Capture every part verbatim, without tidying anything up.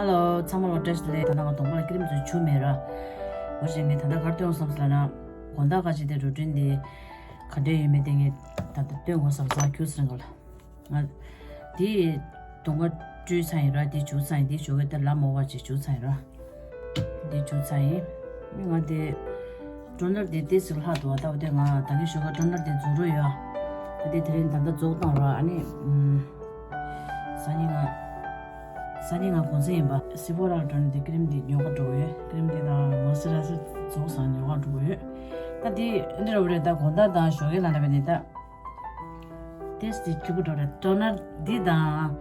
Hello, ཚང་མ་ལ་བཀྲ་ཤིས་བདེ་ལེགས། ད་ལྟ་ང་གདོང་པ་ལ་ཀི་རིམ་ཚོ་བྱུགས་མེད་ར། འོ་བྱས་ངས་ད་ལྟ་ག་རེ་སྟོན་བསམ་སོང་ལབ་ན། དགོང་དག་ཁ་ཅིག་དེ་རུ་ཊིན་དེ་ག་འདྲ་ཡོད་མེད་དེ་ངས་ད་ལྟ་སྟོན་དགོས་བསམ་སོང་། ཁྱུག་ཙམ་རིང་ག་ལ། ང་དེ་གདོང་པ་བཀྲུས་ཚར་ཡིན་ར། དེ་བྱུགས་ཚར་ཡིན། དེ་བྱུགས་ཡོད་དེ་ལ་མོ་བ་ཅིག་བྱུགས་ཚར་ཡིན་ར། དེ་བྱུགས་ཚར་ཡིན། ང་དེ་ཊོ་ནར་དེ་ཏོག་ཙམ་ལྷག་འདུག་བ། ད་བ་དེ་ང་ད་གིན་ཞོགས་ཀ་ཊོ་ནར་དེ་རྫོགས་འགྲོ་ཡོད། ད་དེ་དེ་རིང་ད་ལྟ་རྫོགས་བཏང་ར། ཨ་ནི་ཨམ། སང་ཉིན་ང་སང་ཉིན་ང་གུང་སེང་ཡིན་པ། སི་ཕོ་ར་ཊོ་ནར་དེ་ཀི་རིམ་དེ་ཉོ་ག་འགྲོ་གི་ཡོད། ཀི་རིམ་དེ་དང་མོ་སི་ཅུ་རའི་ཛར་རྫོགས་སང་ཉོ་ག་འགྲོ་གི་ཡོད། ད་དེ་འདི་འདྲ་བོ་རེད། ད་དགོང་དག་དང་ཞོགས་ཀའི་ལ་ན་བས་ནི་ད། ཏོག་ཙམ་གཅིག་པ་འགྲོ་རེད། ཊོ་ནར་འདི་དང་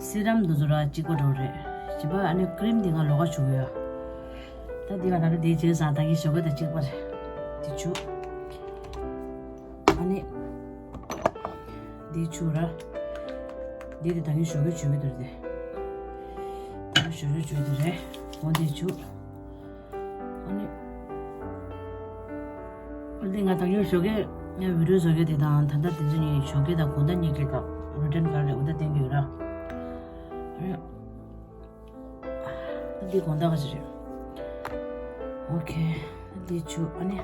སི་རམ་འདི་ཚོ་ར་གཅིག་པ་འགྲོ་རེད། བྱས་པ་ཨ་ནི་ཀི་རིམ་འདི་ང་ལོགས་ཀ་བྱུགས་ཡོད། ད་འདི་ང་ད་ལྟ་འདི་བྱས་ཙང་ད་གིན་ཞོགས་ཀ་དང་གཅིག་པ་རེད། འདི་བྱུགས། ཨ་ནི་འདི་བྱུགས་ར། འདི་དེ་ད་གིན་ཞོགས་ཀ་བྱུགས་ཀྱི་འདུག་རེད། ད་ཞོགས་ཀ་བྱུགས་ཀྱི་འདུག་རེད། འོ་འདི་བྱུགས། ཨ་ནི། འདི་ང་ད་གིན་ཞོགས་ཀས་ངས་བི་ཌིའོ་བཟོ་གི་དེ་དང་ད་ལྟ་དེ་ཚོ་གཉིས་ཞོགས་ཀས་དང་དགོང་དག་གཉིས་ཀས་ཀ་རུ་ཊིན་ག་རེ་འོ་ད་བསྟན་གྱི་ཡོད་ར། ཨ་ནི་འདི་དགོང་དག་ག་ཅི་རེད། ཨོ་ཁེ། འདི་བྱུགས། ཨ་ནི།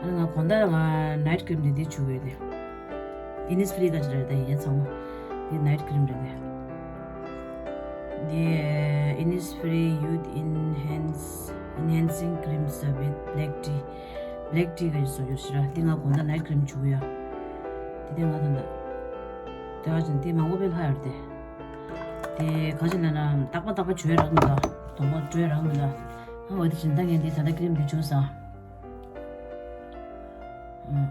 ཨ་ནི་ང་དགོང་དག་ང་ནའིཊ་ཀི་རིམ་དེ་འདི་བྱུགས་ཡོད་དེ། ཨིན་ནི་སི་ཕི་རི་ག་ཅི་རེད། ད་ཡིན་ཡ་ཚང་མ་འདི་ནའིཊ་ཀི་རིམ་རེད་དེ། འདི་ཨིན་ནི་སི་ཕི་རི་ཡུ་ཐི་ཨིན་ཧན་སི་ཨིན་ཧན་སིང་ཀི་རིམ་ཟེར་བའི་བྷེ་ལེག་ཊི། བྷེ་ལེག་ཊི་ག་ཅི་བཟོ་རྒྱུ་ཞིག་ར། འདི་ང་དགོང་དག་ནའིཊ་ཀི་རིམ་བྱུགས་ཡ། དེ་དེ་ང་ད་ད་དེ་བ་ཅན་དེ་མང་པོ་དཔེ་ལྷག་ཡོད་རེད་དེ། དེ་ག་ཅི་ལབ་ན་རྟག་པ་རྟག་པ་བྱོས་རག་མི་འདུག་གདོང་པ་བཀྲུས་རག་མི་འདུག་ཨ་འོ་དེ་བཞིན་ད་ངས་འདི་ད་ལྟ་ཀི་རིམ་འདི་བྱུགས་སོང་། ཨུམ།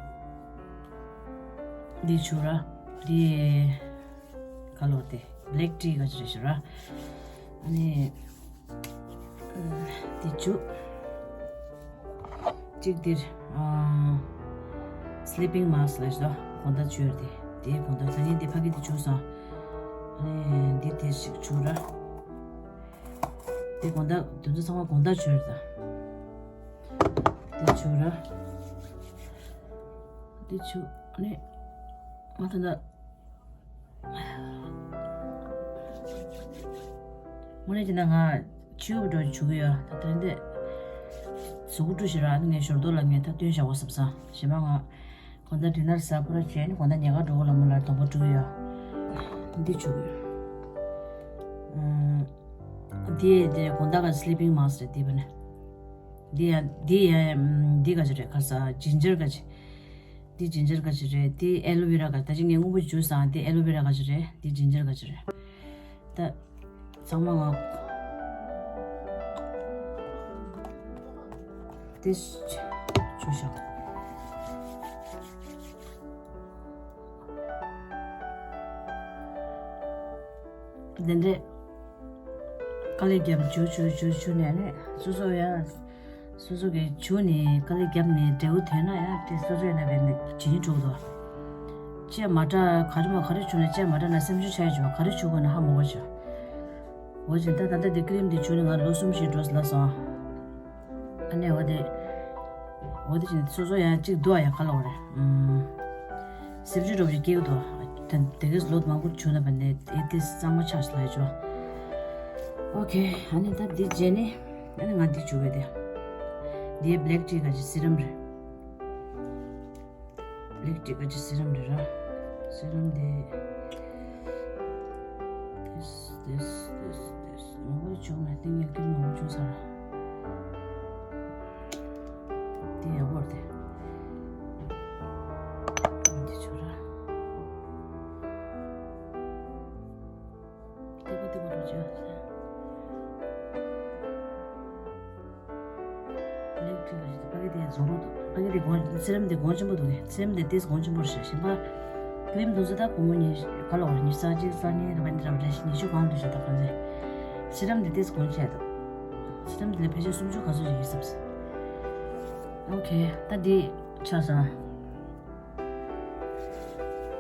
འདི་བྱུགས་ར། འདི་ག་ལོར་དེ་བྷེ་ལེག་ཊི་ག་ཅི་རེད་ཞུ་ར། ཨ་ནི། ཨུམ། འདི་བྱུགས། གཅིག་འདིར། ཨ། སི་ལི་པིང་མ་སི་ཀི་ལབ་ཞིག་ལ་དགོང་དག་བྱོས་རེད་དེ། དེའི་དགོང་དག་ད་ནི་འདི་ཕ་གི་འདི་བྱུགས་སོང་། ཨ་ནི་འདི་དེ་ཞིག་བྱུགས་ར། དེ་དགོང་དག་དེ་ཚོ་ཚང་མ་དགོང་དག་བྱོས་རེད་ད། དེ་བྱུགས་ར། དེ་བྱུགས་ཨ་ནི། ང་ད་ལྟ། དངོས་གནས་བྱས་ན་ང་ཕྱི་དབུགས་འགྲོ་བཅུག་གི་ཡོད། ད་དེ་འདྲ་གཟུགས་པོ་བཀྲུ་ཞིག་རག་ནས་ངས་ཞོར་དོ་ལ་ངས་ད་སྟོན་བཞག་པ་བསམ་སོང་། གཞན་པ་ང་གང་ལྟར་ཌི་ནར་ཟ་ཁོ་ར་བྱས་ནས་གང་ལྟར་ཉལ་ཁར་འགྲོ་གི་ལ་མོ་ལ་གདོང་པ་བཀྲུ་གི་ཡོད། འདི་བཅུག་གི་ཡོད། ཨ། འདི་དེ་དགོང་དག་ག་སི་ལི་པིང་མ་སི་ཀི་རེད། འདི་བ་ནས་འདི་ཡ་འདི་ཡ་འདི་ག་ཅི་རེད། ཁ་ས་ཇིན་ཇར་ག་ཅི། འདི་ཇིན་ཇར་ག་ཅི་རེད། འདི་ཨེ་ལོ་ཝེ་ར་ག་ད་ཅི་ངས་སྔོན་པོ་བཅུག་སོང་། འདི་ཨེ་ལོ་ཝེ་ར་ག་ཅི་རེད། འདི་ཇིན་ཇར་ག་ཅི་རེད། ད་ཚང་མ་ང་དེ་ཆུ་ཤོག་དེ་འདྲས་དཀའ་ལས་བརྒྱབ་བཅུག་བཅུག་བཅུག་བཅུག་ནས་ནས་སོ་སོ་ཡ། སོ་སོ་གིས་བྱུག་ནས་དཀའ་ལས་བརྒྱབ་ནས་འབྲས་བུ་ཐོན་ན་ཡང་དེ་སོ་སོའི་ནང་བའི་ནི་བྱིན་གྱིས་འགྲུབ་འདུག་ལྕེ་མ་དྲག་ག་རེ་མ་ག་རེ་བྱུང་ན་ལྕེ་མ་དྲག་ན་སེམས་ཤུགས་ཆག་ཡ་བྱུང་། ག་རེ་བྱུག་དགོས་ན་ཧ་མ་གོ་བྱུང་། འོ་བྱས་ད་ད་ལྟ་འདི་ཀི་རིམ་འདི་བྱུག་ནས་ང་ལོ་གསུམ་ཞིག་འགྲོ་ལ་སོང་། ཨ་ནི་འོ་དེ་འོ་དེ་བྱས་ནས་སོ་སོ་ཡང་གཅིག་འདུག་ཨ། ཡང་ག་ལ་འོ་རེད། ཨུམ། སེམས་ཤུགས་འགྲོ་བ་ཞིག་སྐྱེ་གི་འདུག་དེ་དེ་གས་ལོ་མང་པོ་བྱུང་ན་བ་ནས་ཨེ་དེ་གཙང་མ་ཆགས་ཤིག་ལ་ཡ་བྱུང་། ཨོ་ཁེ། ཨ་ནི་ད་འདི་རྗེས་ནི། ཨ་ནི་ང་འདི་བྱུག་གི་དེ། འདི་བྷེ་ལེག་ཊི་ག་ཅི་སི་རམ་རེད། བྷེ་ལེག་ཊི་ག་ཅི་སི་རམ་རེད་ར། སི་རམ་འདི། དེས་དེས་དེས་དེས་མང་པོ་བྱུང་ན་ཏིང་ངེ་ཀིར་མང་པོ་བྱུང་ས་ར། འདི་ཡག་པོ་རེད་དེ། འདི་བྱུག་ར། ཏི་པ་ཏི་པ་འགྲོ་བྱས། ལེགས་བྲིས་པ་ཞིག་ཕ་གི་དེ་བཟོ་རོགས་འདུག་ཕ་གི་དེ་གོང་སི་རམ་དེ་གོང་ཆེན་པོ་འདུག་གས། སི་རམ་དེ་ཏིས་གོང་ཆེན་པོ་རེད་ཤག་གཞན་པ་ཀི་རིམ་དེ་ཚོ་ད་སྒོར་མོ་ཉི་ཤུ་ག་ལ་བར་ཉི་ཤུ་རྩ་གཅིག་རྩ་གཉིས་རེ་བ་འདི་འདྲ་བ་རེད་ཤག་ཉི་ཤུ་གོང་འདུག་ཤག་ད་གང་ཚེ། སི་རམ་དེ་ཏིས་གོང་ཆེ་འདུག་སི་རམ་དེ་ལ་ཕལ་ཆེར་སུམ་ཅུ་ག་ཚོད་ཅིག་ཡོད་སྲིད། ཨོ་ཁེ། ད་འདི་ཆགས་སོང་།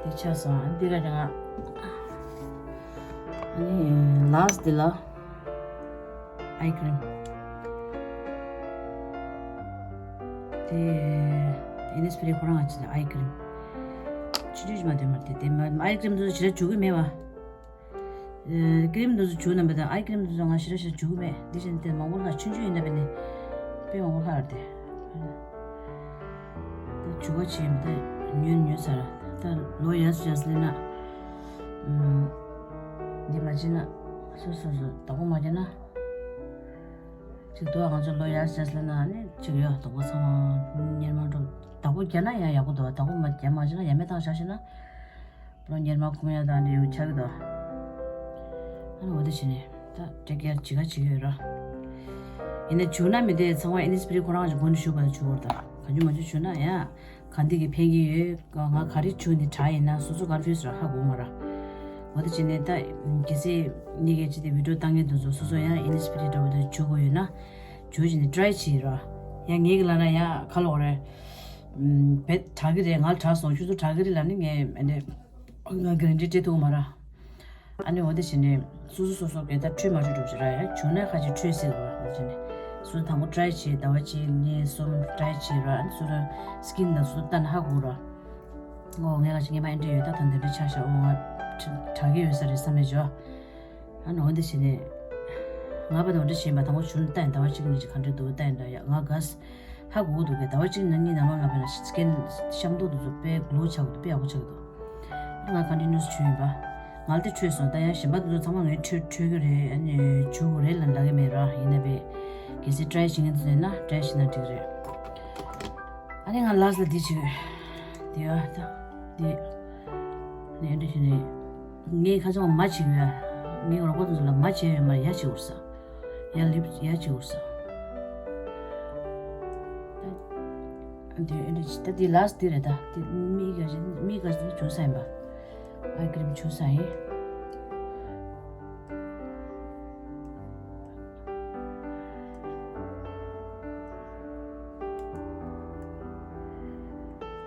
འདི་ཆགས་སོང་། འདི་ག་རེ་ང་། ཨ་ནི་ལཱ་སི་འདི་ལ་ཨའི་ཀི་རིམ། དེ་ཨིན་ནི་སི་ཕི་རི་ཁོ་རང་ང་ཅི་ལ་ཨའི་ཀི་རིམ། ཆུ་ཆུ་ཞིག་མ་དེ་མ་དེ་དེ་མ་ཨའི་ཀི་རིམ་དུ་ཞེ་དྲག་བྱུག་གི་མེད་པ། ཀི་རིམ་འདི་ཚོ་བྱུག་ན་མེད་ད། ཨའི་ཀི་རིམ་འདི་ཚོ་ང་ཞེ་དྲག་ཞེ་དྲག་བྱུག་མེད། འདི་བཞིན་དེ་མང་པོ་ལྷག་ཆུང་ཆུང་ཡིན་ན་བས་ནི་དཔེ་མང་པོ་ལྷག་རེད་དེ། ད་བྱུག་པ་བྱས་མི་ད་ཉོན་ཉོན་ཚར། ད་ལོ་ཡར་སུ་ཡར་སུ་སླེབས་ན། འདི་མ་བྱས་ན་སོ་སོ་སོ་བདག་པོ་མ་བྱས་ན། ཅིག་ཏུ་ང་ཚོ་ལོ་ཡར་སུ་ཡར་སུ་སླེབས་ན་ནི་ཅིག་ཡོད། བདག་པོ་ཚང་མ་གཉེར་མ་འགྲོ། བདག་པོ་བརྒྱབ་ན་ཡང་ཡག་པོ་འདུག་བདག་པོ་མ་བརྒྱབ་མ་བྱས་ན་ཡ་མེད་བཏང་བཞག་བྱས་ན། པུ་རོ་གཉེར་མ་ཁུམ་ཡ་དང་འདྲ་ཡོད་ཆགས་ཀྱི་འདུག་ཨ་ནི་འོ་དེ་བྱས་ནས་ད་འབྲེག་ཡར་ཇི་ག་བྱེད་ཀྱི་ཡོད་ར། ཡིན་ན་བྱུག་ན་མི་དེ་ཚང་མ་ཨིན་ནི་སི་པི་རི་ཁོ་རང་གི་སྒོ་ནས་བཞུགས་པ་ལ་བྱུག་དགོས་རེད། ད་གང་བྱུང་མ་བྱུང་བྱུག་ན་ཡང་ག་འདི་གི་ཕན་གྱི་ཡོད། ང་ག་རེ་བྱུག་ནས་དྲག་ཡིན་ན་སོ་སོ་ག་རེ་བྱུག་ཟེར་ཧ་གོ་མ་ར། འོ་དེ་བྱས་ནས་ད་གལ་སྲིད་ངེད་ཀྱི་ཅི་དེ་བི་ཌིའོ་བཏང་མཁན་དེ་ཚོ་སོ་སོ་ཡང་ཨིན་ནི་སི་པི་རི་འདྲ་བོ་དེ་བྱུག་དགོས་ཡོད་ན་བྱུག་བྱས་ནས་ཊི་རའི་བྱེད་ར། ཡང་ངེད་ཀྱི་ལ་ན་ཡང་ག་ལོག་རེད། བེད་དྲག་གི་རེད། ང་དྲག་སོང་། ཁྱོད་ཚོ་དྲག་གི་རེད་ལབ་ནི་ངས་ཨ་ནི་ང་གྷ་རན་ཊི་སྤྲད་ཐུབ་མ་ར། ཨ་ནི་འོ་དེ་བྱས་ནས་སོ་སོ་སོ་སོ་གི་ད་འཕྲོད་མ་འཕྲོད་འགྲོ་བྱེད་ར། ཡ་བྱུག་ན་ཁ་ཅིག་འཕྲོད་སྲིད་ར། འོ་དེ་བྱས་ནས་སོ་སོ་དང་པོ་ཊི་རའི་བྱེད། ཟླ་བ་གཅིག་གཉིས་གསུམ་ཊི་རའི་བྱེད་ར། ཨ་ནི་སོ་སོ་སི་ཀིན་དང་སོ་སོ་ལྟ་ན་ཧ་གོ་ར། ཨོ་ངས་ཁ་ཅིག་ངས་མ་ཨེ་འདྲ་ཡོད་ད། ད་འདི་འདྲ་ཆགས་ཤག་ཨོ་ང་དྲག་གི་ཡོད་ས་རེད་བསམ་མེད་བྱོ། ཨ་ནི་འོ་འདི་བྱས་ནས། ང་བ་དང་འདྲ་བྱས་པ་དང་པོ་བྱུག་ནས་ལྟ་ཡིན། ཟླ་བ་གཅིག་གཉིས་ཀྱི་ག་འདྲ་འདུག་ལྟ་ཡིན་ད། ཡ་ང་ག་ཧ་གོ་གི་འདུག་གས། ཟླ་བ་གཅིག་ནང་གཉིས་ནང་ལོགས་ལ་བས་ན་སི་ཀིན་ཤམ་ཐོག་དེ་ཚོ་དཔེ་གློ་ཆགས་ཀྱི་འདུག་དཔེ་ཡག་པོ་ཆགས་ཀྱི་འདུག་ང་ཀོན་ཊི་ནུ་སི་བྱུག་ཡིན་པ། ང་ལ་དེ་འཕྲོད་སོང་། ད་ཡང་གཞན་པ་དེ་ཚོ་ཚང་མ་ངས་འཕྲོད་འཕྲོད་ཀྱི་རེད། ཨ་ནི་བྱུག་དགོས་རེད་ལབ་ལབ་ཀྱི་མེད་ར། ཡིན་ན་བས་གལ་སྲིད་ཊི་རའི་བྱེད་མཁན་དེ་ཚོ་ཡིན་ན་ཊི་རའི་བྱེད་ན་འགྲིག་རེད། ཨ་ནི་ང་ལ་སི་ལ་འདི་བྱེད་དེ་ཡ་ད་འདི་ནས་འདི་བྱེད་ནས་ངས་ཁ་སང་མ་བྱེད་ཡ། ངའི་རོགས་པ་དེ་ཚོ་ལ་མ་བྱེད་ཡོད་མ་ཡ་བྱེད་འུར་ས། ཡ་ལིབ་ཡ་ཅིག་འུར་ས། ད་འདི་ཨེ་འདྲ་ཅི་ད་འདི་ལ་སི་འདི་རེད་ད། འདི་མིག་ག་ཅི་མིག་ག་ཅི་བྱུག་ས་ཡིན་པ། ཨའི་ཀི་རིམ་བྱུག་ས་ཡིན།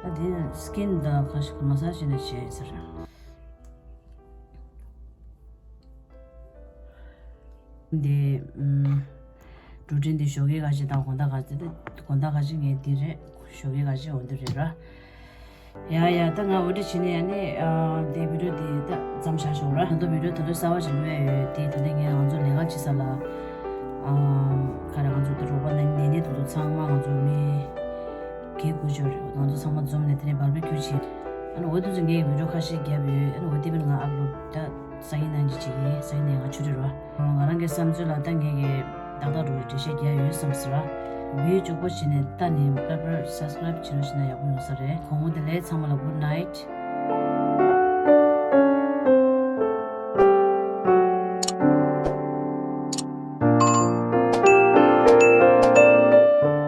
ད་འདི་སི་ཀིན་དང་ཁ་ཤས་མ་སཱ་ཇི་ནས་བྱས་ཡིན་ས་རེད། འདི་ཨུམ། འགྲོ་གྲོན་འདི་ཞོགས་ཀས་ཁ་ཤས་དང་དགོང་དག་ཁ་ཤས། དགོང་དག་ཁ་ཤས་ངས་འདི་རེད། ཞོགས་ཀས་ཁ་ཤས་འོ་འདི་རེད་ར། ཡ་ཡ་ད་ང་འོ་འདི་བྱས་ནས་ཡ་ནི་ཨ་འདི་བི་ཌིའོ་འདི་ད་མཚམས་བཞག་ཞོག་ར། ད་དུང་བི་ཌིའོ་ད་དུང་གསར་པ་ཞིག་བླུག་ཡ་ཡོད་དེ། ད་ནི་ངས་ང་ཚོ་ལས་ཀ་བྱེད་ས་ལ་ཨ་ག་རེ་ང་ཚོ་ད་རོགས་པ་ནས་ནས་ནས་ད་དུང་ཚང་མ་ང་ཚོ་མི་བརྒྱད་དགུ་ཅོ་རེད། ང་ཚོ་ཚང་མ་འཛོམས་ནས་དེ་ནས་བར་བི་ཁྱུ་བྱེད། ཨ་ནི་འོ་དུས་ཚོད་ངས་བི་ཌིའོ་ཁ་ཤས་བརྒྱབ་ཡོད། ཨ་ནི་འོ་དེ་མིན་ང་ཨབ་ལོཌ་ད་སང་ཉིན་ནང་གཅིག་བྱེད་ཀྱི་ཡིན། སང་ཉིན་ནས་ང་ཆུ་ཊི་རེད་བ། ང་རང་གི་བསམ་ཚུལ་ལ་ད་ངས་ཀྱི་ཏག་ཏག་འགྲོ་བའི་འགྲེལ་བཤད་རྒྱག་ཡོད་བསམ་ཟེར་བ། བི་ཌིའོ་མགྱོགས་པོ་བྱས་ནས་ལྟ་ནས་པེ་པར་སབ་སི་ཀ་རའིབ་བྱེད་རོགས་བྱས་ན་ཡག་པོ་ཡོང་ས་རེད། དགོང་མོ་བདེ་ལེགས། ཚང་མ་ལ་གུཌ་ནའིཊ།